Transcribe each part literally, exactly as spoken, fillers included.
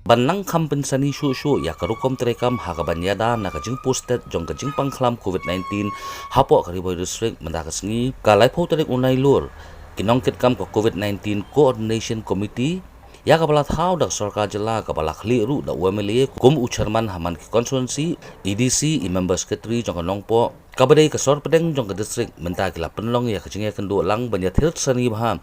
Ban nang kham pynsani shuh shuh ïa ka rukom treikam ha kaban ïada na ka jingposted jong ka jingpang khlam covid nineteen hapoh ka Ri Bhoi District, mynta ka sngi ka laiphew tarik u Nailur, ki nongkitkam ka covid nineteen Coordination Committee, ïa kaba la thaw da ka sorkar jylla, kaba la khlieh ruh da u M L A kum u chairman ha man ki constituency, E D C, i member secretary jong ka Nongpoh, kaba dei ka sor pdeng jong ka district, mynta ki la pynlong ïa ka jingïakynduh lang ban ïathir sani bha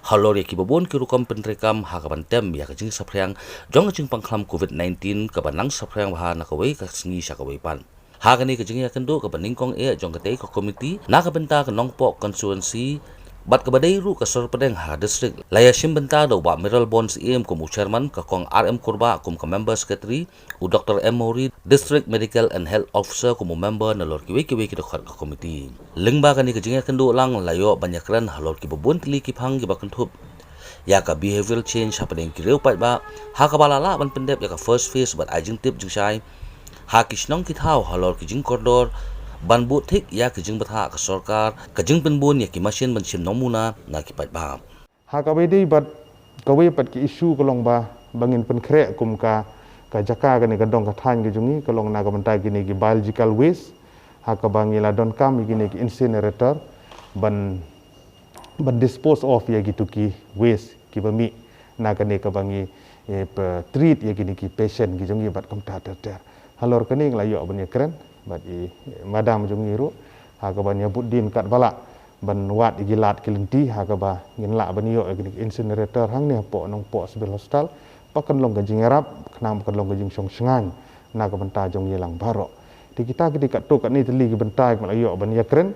halor ïa kiba bun ki rukom pyntreikam ha kaban tem ïa ka jingsaphriang jong ka jingpang khlam covid nineteen, kaba nang saphriang bha na kawei ka sngi sha kawei pat. Ha kane ka jingïakynduh kaba nyngkong eh jong katei ka komiti na ka bynta ka Nongpoh constituency bad kaba dei ruh ka sor pdeng ha ka district, la ïashim bynta da u Bah Mayralborn Syiem kum u chairman, ka Kong R M Kurbah kum ka member secretary, u Doctor M Mawrie, District Medical and Health Officer, kum u member nalor kiwei kiwei ki dkhot ka komiti. Lyngba kane ka jingïakynduh lang, la ïoh ban ïakren halor kiba bun tylli ki phang kiba kynthup ïa ka behavioral change hapdeng ki riew paidbah, ha kaba la lah ban pyndep ïa ka first phase bad ai jingtip jingshai ha ki shnong ki thaw halor ki jingkordor ban buh thik ïa ki jingbthah ka sorkar, ka jingpynbun ïa ki mashin ban shim nongmuna na ki paidbah. Ha kaba ïadei bad kawei pat ka issue ka long ba, ba ngin pynkhreh kum ka, ka jaka kane ka dong ka thaiñ ka jong ngi, ka long na ka bynta kine ki biological waste, ha kaba ngi la donkam ïa kine ki incinerator ban, ban dispose of ïa kitu ki waste kiba mih na kane kaba ngi, eh, treat ïa kine ki patient ki jong ngi bad kumta ter ter. Halor kane ngi la ïoh ban ïakren bad i madam jong ngi ruh, ha kaba ngi ïa bud dien katba lah ban wad ïa ki lad ki lynti, ha kaba ngin lah ban ïoh ïa kine ki incinerator hangne hapoh Nongpoh Civil Hospital, ba kan long ka jingïarap, khnang ba kan long ka jingshong shngaiñ na ka bynta jong ngi lang baroh. Te kita ki dei katto katne tylli ki bynta kiba la ïoh ban ïakren,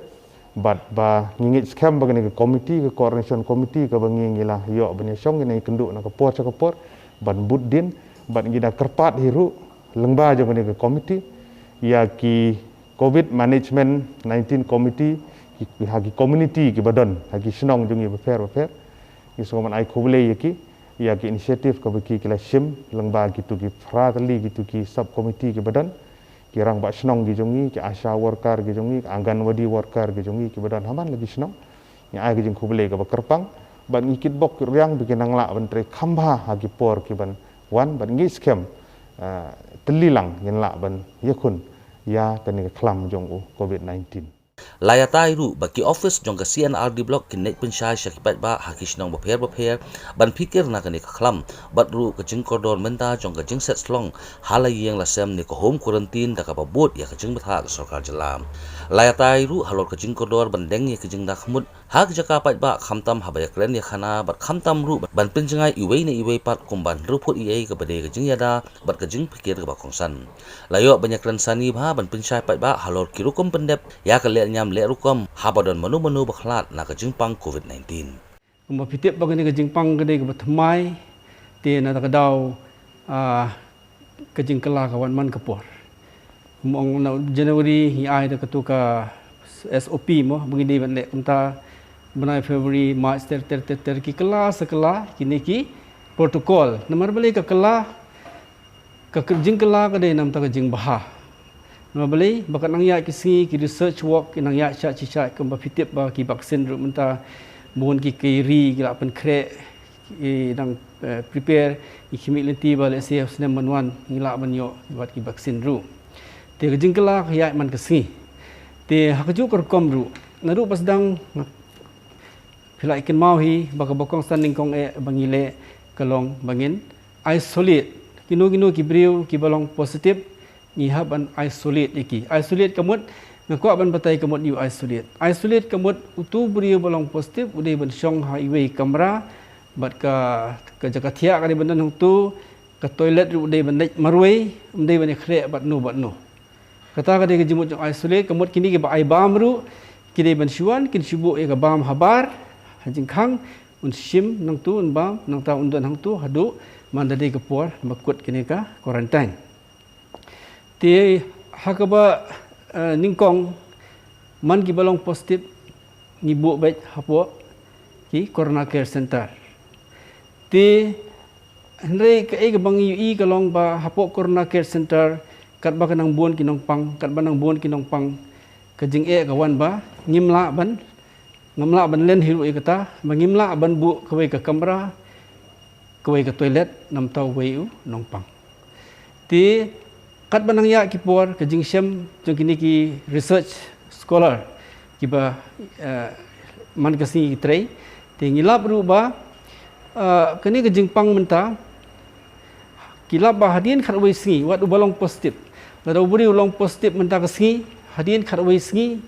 bad ba ngi ngeit skhem ba kane ka komiti, ka coordination committee kaba ngi, ngi la ïoh ban ïashong, ngin ïakynduh na ka por sha ka por ban bud dien, bad ngi da kyrpad hi ruh lyngba jong kane ka komiti ïa ki covid management nineteen committee, ki, ha ki community kiba don ha ki shnong jong ngi bapher bapher. Ngi sngewbha ban ai khublei ïa ki, ïa ki initiative kaba ki, ki la shim lyngba kitu ki phra tylli kitu ki sub committee kiba don, ki rangbah shnong ki jong ngi, ki ASHA worker ki jong ngi, ki Anganwadi worker ki jong ngi kiba don ha man la ki shnong. Ngi ai ka jingkhublei kaba kyrpang bad ngi kitbok riang ba kin nang lah ban trei kham bha ha ki por kiban wan, bad ngi skhem, eh, tylli lang ngin lah ban ïakhun ïa kane ka khlam jong u covid nineteen. La ïatai ruh ba ki office jong ka C and R D block kin leit pynshai sha ki paidbah ha ki shnong bapher bapher ban phikir na kane ka khlam, bad ruh ka jingkordor mynta jong ka jingset slong ha la ïing la sem ne ka home quarantine da kaba bud ïa ka jingbthah ka sorkar jylla. La ïatai ruh halor ka jingkordor ban deng ïa ka jingdakhmut ha ka jaka paidbah, khamtam haba ïakren ïakhana bad khamtam ruh ban pynjngai iwei na iwei pat kumba hynriewphew eiei kaba dei ka jingïada bad ka jingpynkhiah kaba kongsan. La ïoh ban ïakren sani bha ban pynshai paidbah halor ki rukom pyndep ïa ka lehniam lehrukom haba don mano mano ba khlad na ka jingpang covid nineteen. Kumba phi tip ba kane ka jingpang ka dei kaba thymmai, te na kata ka daw, ah, ka jingkylla ka wan man ka por. Kum ong na January ngi ai da katu ka S O P mo, ba ngi dei ban leh kumta, bnai February, March, ter ter ter ter, ki kylla sa kylla kine ki protocol. Namar balei ka kylla, ka ky-, jingkylla ka dei namar ka jingbha. Namar balei, ba ka nang ïaid ki sngi, ki research work ki nang ïaid shai shai shai, kumba phi tip ba ki vaccine ruh mynta bun ki, ki ri ki la pynkhreh, ki dang, eh, prepare, ki khmih lynti ba lehse ha u snem ban wan ngi lah ban ïoh wat ki vaccine ruh. Te ka jingkylla ka ïaid man ka sngi. Te ha kajuh ka rukom ruh, naduh ba sdang, phi la ïa kynmaw hi ba kaba kongsan nyngkong eh ba ngi leh ka long ba ngin isolate. Kino kino ki briew kiba long positive, ngi hap ban isolate ïa ki. Isolate ka mut, nga kwah ban batai ka mut ïa u isolate. Isolate ka mut utu u briew ba long positive u dei ban shong ha iwei i kamra, bad ka, ka jaka thiah ka dei ban don hangtu, ka toilet ruh u dei ban leit marwei, um dei ban ïakhreh bad no bad no. Kata ka dei ka jingmut jong isolate, ka mut kine kiba ai bam ruh ki dei ban shu wan, kin shu buh ïa ka bam habar ha jingkhang, un shim nangtu un bam, nangta un don hangtu haduh man da dei ka por ba kut kane ka quarantine. Te ha kaba, eh, nyngkong, man kiba long positive ngi buh beit hapoh ki Corona Care Center. Te hynrei kaei kaba ngi ïohi ka long ba hapoh Corona Care Center, katba ka nang bun ki nongpang, katba nang bun ki nongpang, ka jingeh ka wan ba ngim lah ban, ngam lah ban len hi ruh ïa kata, ba ngim lah ban buh kawei ka kamra, kawei ka toilet namar uwei u nongpang. Te katba nang ïa ki por ka jingshem jong kine ki research scholar kiba, eh, man ka sngi ki trei. Te ngi lap ruh ba, eh, kane ka jingpang mynta ki lap ba hadien khatwei sngi wat uba long positive. Lada u briew u long positive mynta ka sngi, hadien khatwei sngi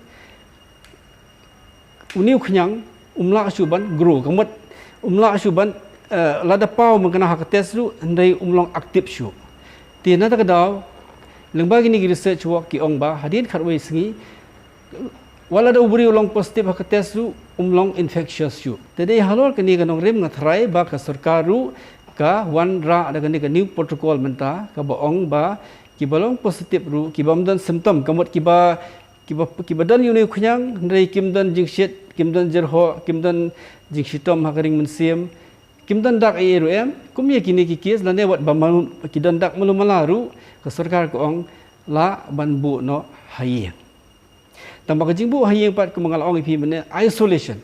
une u khñiang um lah shuh ban grow, ka mut um lah shuh ban, eh, lada paw mynta ha ka test ruh hynrei um long active shuh. Te na kata ka daw lyngba kine ki research work ki ong ba hadien khatwei sngi wat lada u briew u long positive ha ka test ruh um long infectious shuh. Te dei halor kane ka nongrim nga tharai ba ka sorkar ruh ka wanrah da kane ka new protocol mynta kaba ong ba kiba long positive ruh, kiba ym don symptom, ka mut kiba kiba, kiba don ïa une u khñiang hynrei kim don jingshit, kim don jyrhoh, kim don jingshitom ha ka ring mynsiem, kim don dak ei ei ruh em, kum ïa kine ki case lane wat ba malu, ki don dak malu mala ruh, ka sorkar ka ong lah ban buh noh ha ïing. Tangba ka jingbuh ha ïing pat kumba nga la ong ïa phi mynne, isolation.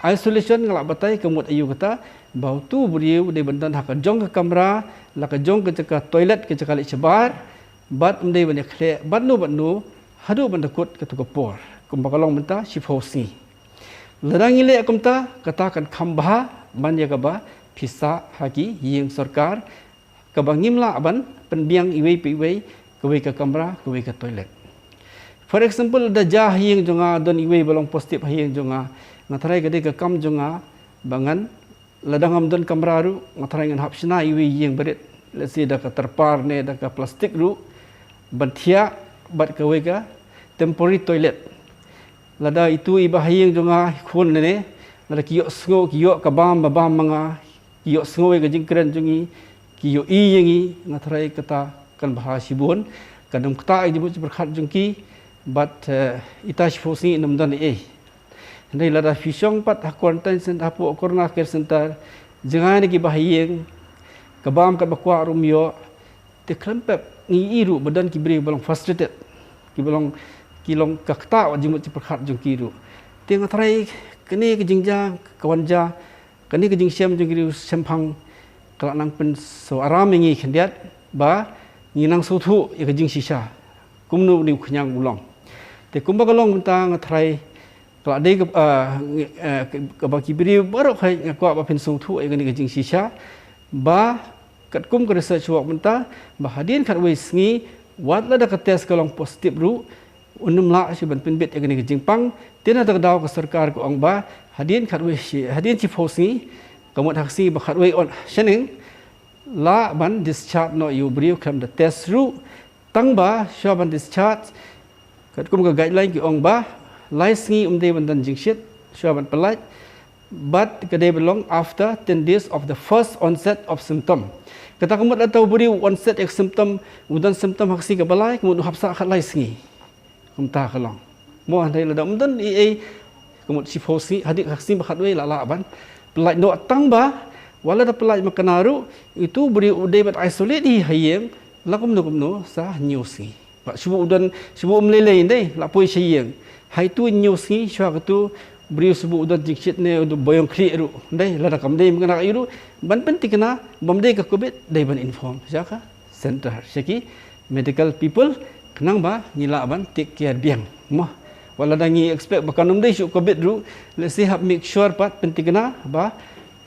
Isolation nga la batai ka mut aïu kata, ba utu u briew u dei ban don ha ka jong ka kamra, la ka jong ka jaka toilet, ka jaka leit shabar, bad um dei ban ïakhleh bad no bad no haduh ban da kut katu ka por, kumba ka long mynta shiphew sngi. Lada ngi leh kumta, kata kan kham bha ban ïa kaba phi sah ha ki ïing sorkar, kaba ngim lah ban pynbiang iwei pa iwei, kawei ka kamra, kawei ka toilet. For example, lada jia ha ïing jong nga don iwei ba long positive ha ïing jong nga, nga tharai ka dei ka kam jong nga ba ngan, lada ngam don kamra ruh, nga tharai ngan hap shna iwei ïing barit, let's say da ka tarpar ne da ka plastik ruh, ban thiah bad kawei ka temporary toilet. Lada itu i ba ha ïing jong nga, i khun ne, lada ki ïohsngew, ki ïoh ka bam ba bam ma nga, ki ïohsngew ïa ka jingkren jong ngi, ki ïohi ïa ngi, nga tharai kata kan bha shibun, kan ym ktah ïa ka jingmut jingpyrkhat jong ki, bad, eh, ita shiphew sngi ym don ei ei. Hynrei lada phi shong pat ha quarantine center, hapoh corona care center, jngai na ki ba ha ïing, ka bam katba kwah ruh ym ïoh, te khlem pep ngi ïohi ruh ba don ki briew ba long frustrated, ki ba long, ki long ka ktah wat jingmut jingpyrkhat jong ki ruh. Te nga tharai kane ka jingjia ka wan jia, kane ka jingshem jong ki riew shemphang ka la nang pynsngew aram ïa ngi khyndiat ba ngi nang sngewthuh ïa ka jingshisha kumno une u khñiang u long. Te kumba ka long mynta nga tharai ka la dei ka, ah, ngi, eh, ka, kaba ki briew baroh khoit nga kwah ba phin sngewthuh ïa kane ka jingshisha ba katkum ka research work mynta ba hadien khatwei sngi wat lada ka test ka long positive ruh un ym lah shuh ban pynbit ïa kane ka jingpang. Te na kata ka daw ka sorkar ka ong ba hadien khatwei shi, hadien shiphew sngi, ka mut ha ka sngi ba khatwei on shaneng, lah ban discharge noh ïa u briew khlem da test ruh. Tang ba shuwa ban discharge, katkum ka guideline ki ong ba lai sngi um dei ban don jingshit shuwa ban pyllait, bad ka dei ban long after ten days of the first onset of symptom. Kata ka mut lada u briew u onset ïa ka symptom, u don symptom ha ka sngi kaba lai, ka mut u hap sah khatlai sngi. Kumta ka long. Mo, hynrei lada um don ei ei, ka mut shiphew sngi, hadien ka sngi ba khatwei la lah ban pyllait noh. Tang ba wat lada pyllait makna ruh, itu u briew u dei ban isolate hi ha ïing la kumno kumno sa hynñiew sngi. Ba shu buh u don, shu buh um lei lei, ym dei, la poi sha ïing. Ha itu hynñiew sngi shuwa katu u briew shu buh u don jingshit ne u don ba ïong khlieh ruh, ym dei, lada kam dei makna ka ïa ruh, ban pynthikna ba ym dei ka covid, dei ban inform sha ka center, sha ki medical people, khnang ba ngi lah ban take care biang. Mo, wat lada ngi expect ba kan ym dei shuh covid ruh, let's say hap make sure pat pynthikna ba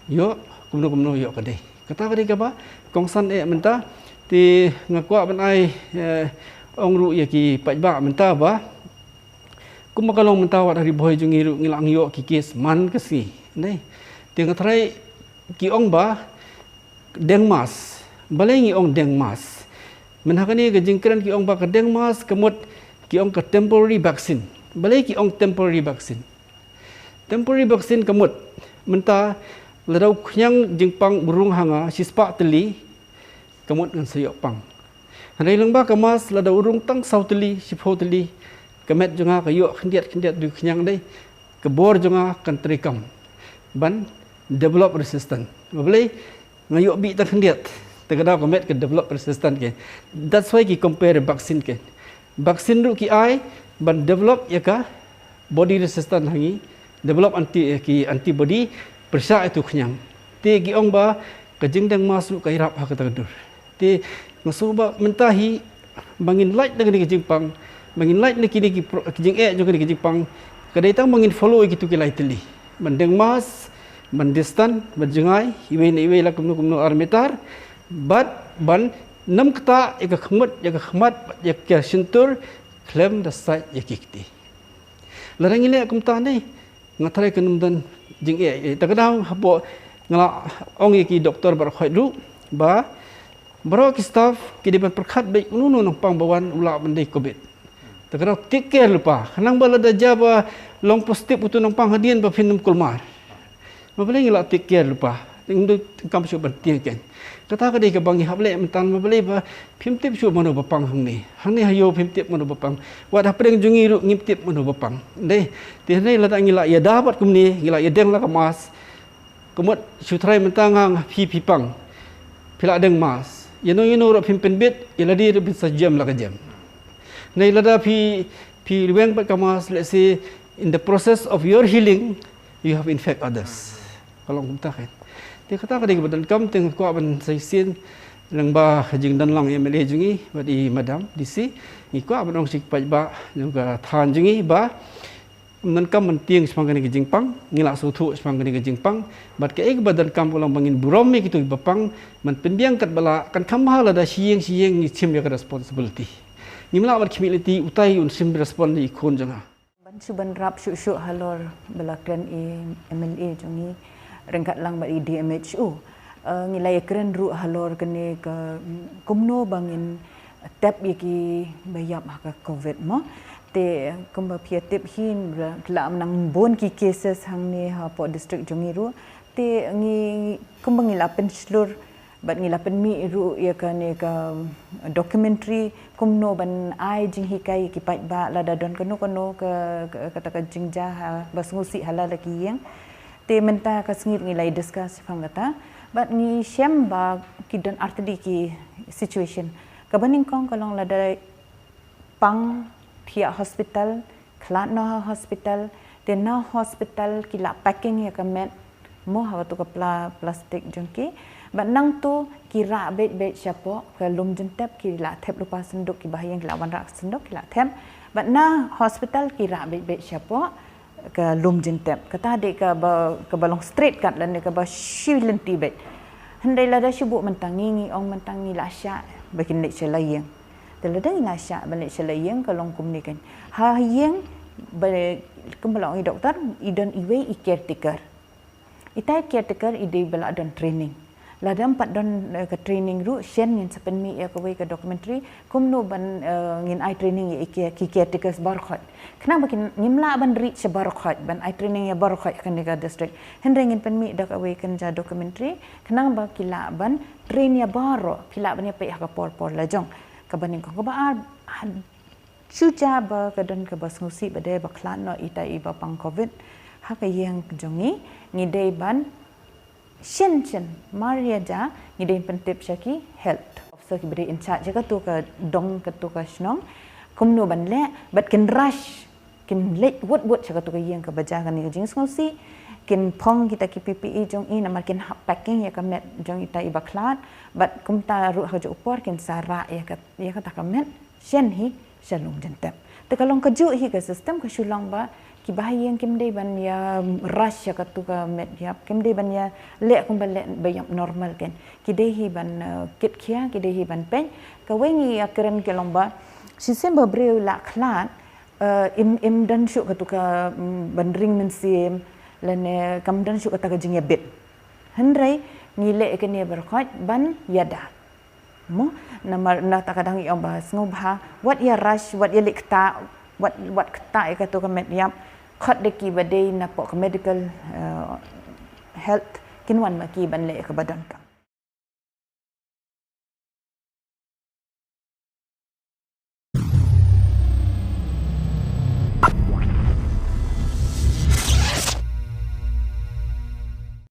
ïoh kumno kumno ïoh ka dei. Kata ka dei kaba kongsan eh mynta. Te nga kwah ban ai, eh, ong ruh ïa ki paidbah mynta ba kumba ka long mynta wat ha Ri Bhoi jong ngi ruh ngi la ïoh ki case man ka sngi, ym dei. Te nga tharai ki ong ba deng mask. Balei ngi ong deng mask? Mynta ha kane ka jingkren ki ong ba ka deng mask ka mut ki ong ka temporary vaccine. Balei ki ong temporary vaccine? Temporary vaccine ka mut mynta lada u khñiang jingpang u rung ha nga shispah tylli, ka mut ngan sa ïoh pang. Hynrei lyngba ka mask lada u rung tang saw tylli, shiphew tylli, ka met jong nga ka ïoh khyndiat khyndiat da u khñiang, dei, ka bor jong nga kan treikam ban develop resistance. Balei? Nga ïoh bih tang khyndiat. Te ka daw ka met ka develop resistance kein. That's why ki compare vaccine kein. Vaccine ruh ki ai ban develop ïa ka body resistance ha ngi, develop anti, ki antibody pyrshah ïa utu u khñiang. Te ki ong ba ka jingdeng mask ruh ka ïarap ha kata ka dur. Te nga sngew ba mynta hi ba ngin lait na kane ka jingpang, ba ngin lait na kine ki pro- ki jingeh jong kane ka jingpang, ka dei tang ba ngin follow ïa kitu ki lai tylli. Ban deng mask, ban distance, ban jngai iwei na iwei la kumno kumno ar meter, bad ban nym ktah ïa ka khmut, ïa ka khmat, ïa ka shyntur khlem da sait ïa ki kti. Lada ngi leh kumta ne, nga tharai kan ym don jingeh. Te ka dang hapoh nga la ong ïa ki doktor baroh khoit ruh ba baroh ki staff ki dei ban pyrkhat beit uno uno nongpang ba wan u lah ban dei covid. Te ka dang take care lypa, khnang ba lada jia ba long positive utu nongpang hadien ba phin ym kulmar. Ma balei ngi la take care lypa? Ngim donkam shuh ban tieng keiñ. Kata ka dei kaba ngi hap leh mynta, ma balei ba phim tip shuh mano ba pang hangne, hangne ha ïew phim tip mano ba pang. Wat hapdeng jong ngi ruh ngim tip mano ba pang. Dei, te hangne lada ngi la ïada bad kumne, ngi la ïadeng la ka mask. Ka mut shu tharai mynta nga, nga phi phi pang, phi la deng mask. Ïano ïano ruh phim pynbit, ïa lade ruh phin sa jem la ka jem. Hangne lada phi, phi weng bad ka mask, let's say, in the process of your healing, you have infect others. Ka long kumta keiñ. Te kata ka dei kaba donkam, te nga kwah ban sa shisien lyngba ka jingdon lang M L A jong ngi bad i Madam D C, ngi kwah ban ong sha ki paidbah jong ka thaiñ jong ngi ba ym donkam ban tieng shaphang kane ka jingpang, ngi la sngewthuh shaphang kane ka jingpang. Bad kaei kaba donkam ka long ba ngin burom ïa kito kiba pang, ban pynbiang katba lah, kan kham bha lada shi ïing shi ïing ngi shim ïa ka responsibility. Ngim lah ban khmih lynti utai un shim respond ïa i khun jong nga. Ban shu ban rap shuh shuh halor ba la kren i M L A jong ngi ryngkat lang bad i D M H O. Eh, ngi la ïa kren ruh halor kane ka, mm, kumno ba ngin tep ïa kiba ïap ha ka covid mo. Te kumba phi ïa tip hi, la nang bun ki cases hangne hapoh district jong ngi ruh. Te ngi kumba ngi la pynshlur bad ngi la pynmih ruh ïa kane ka documentary kumno ban ai jinghikai ïa ki paidbah lada don kano kano ka, ka, kata ka jingjia ha, ba sngewsih ha la la ki ïing. Te mynta ka sngi ngi la ïa discuss shaphang kata bad ngi shem ba ki don artylli ki situation. Kaba nyngkong ka long lada pang thiah hospital, khlad noh ha hospital, te na hospital ki la packing ïa ka met mo ha katu ka pla-, plastic jong ki. Bad nangtu ki rah beit beit shapoh ka lum jingtep, ki la thep lypa synduk, kiba ha ïing ki la wanrah synduk ki la thep. Bad na hospital ki rah beit beit shapoh ka lum jingtep. Kata dei kaba, kaba long straight kat lane kaba shi lynti beit. Hynrei lada shu buh mynta ngi, ngi ong mynta ngi la shah ba kin leit sha la ïing. Te lada ngi la shah ban leit sha la ïing ka long kumne keiñ. Ha ïing ba, kumba la ong i doktor, i don iwei i caretaker. Ita i caretaker i dei ba la don training. Lada ym pat don, eh, ka training ruh, shen ngin sa pynmih ïa kawei ka documentary kumno ban, eh, ngin ai training ïa i care-, ki caretakers baroh khoit. Khnang ba kin, ngim lah ban reach baroh khoit ban ai training ïa baroh khoit kane ka district. Hynrei ngin pynmih da kawei kynja documentary khnang ba ki lah ban train ïa baroh, phi lah ban ïa peit ha ka por por la jong. Kaba nyngkong. Kaba ar, ha, shu ja ba ka don kaba sngewsih ba dei ba khlad noh ita iba pang covid ha ka ïing jong ngi, ngi dei ban shen shen mar ïa ja ngi dei pyntip sha ki health officer kiba dei in charge sha katu ka dong katu ka shnong kumno ban leh bad kin rush, kin leit wut wut sha katu ka ïing kaba ja kane ka jingsngewsih, kin phong kita ki P P E jong i namar kin hap packing ïa ka met jong ita iba khlad bad kumta ruh ha kajuh ka por kin sa rah ïa ka, ïa kata ka met shen hi sha lum jingtep. Te ka long kajuh hi ka system, ka shu long ba kiba ha ïing kim dei ban ïa rush sha katu ka met ïap, kim dei ban ïa leh kumba leh ba ïap normal keiñ. Ki dei hi ban, eh, kit khia, ki dei hi ban peit. Kawei ngi ïa kren ka long ba shisien ba briew la khlad, eh, im, im don shuh katu ka, mm, ban ring mynsiem lane kam don shuh kata ka jingïabit. Hynrei ngi leh ïa kane baroh khoit ban ïada. Mo, namar na kata ka dang ïa ong ba sngewbha wat ïa rush, wat ïa leh ktah, wat, wat ktah ïa katu ka met ïap. Khot da kiba dei na pok ka medical, eh, health kin wan ma ki ban leh ïa kaba donkam.